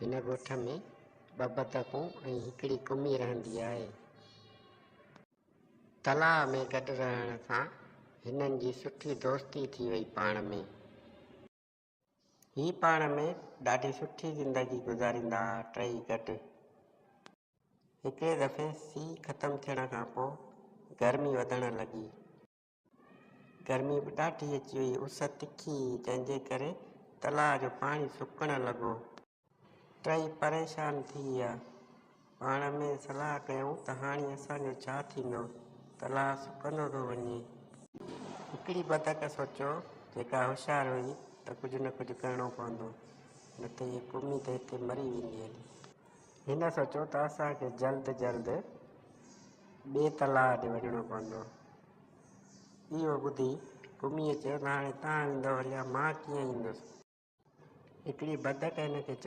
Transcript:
هن ڳوٺ ۾ ٻه بدڪون ۽ هڪڙي ڪمي رهندي آهي. تلاء ۾ گڏ رهڻ سان هنن جي سٺي دوستي ٿي وئي پاڻ ۾. هي پاڻ ۾ ڏاڍي سٺي زندگي گذاريندا ها ٽئي گڏ. هڪڙي دفعي سيء ختم ٿيڻ کان پوء گرمي وڌڻ لڳي. گرمي به ڏاڍي اچي وئي، اس تکي هئي، جنهن جي ڪري تلاء جو پاڻي سڪڻ لڳو. ٽئي پريشان ٿي ويا. پاڻ ۾ صلاح ڪيائون ته هاڻي اسان جو ڇا ٿيندو، تلاء سڪندو ٿو وڃي. هڪڙي بدڪ سوچيو، جيڪا هوشيار هئي، ته ڪجهه نه ڪجهه ڪرڻو پوندو، نه ته هيء ڪمي ته هتي مري ويندي هلي. هن سوچيو ته اسان کي جلد جلد ٻئي تلاء ڏي وڃڻو پوندو. اهو ٻڌي ڪميء چيو ته هاڻي توهان ويندؤ هليا، مان ڪيئن ايندس؟ هڪڙي بدڪ هن کي چيو.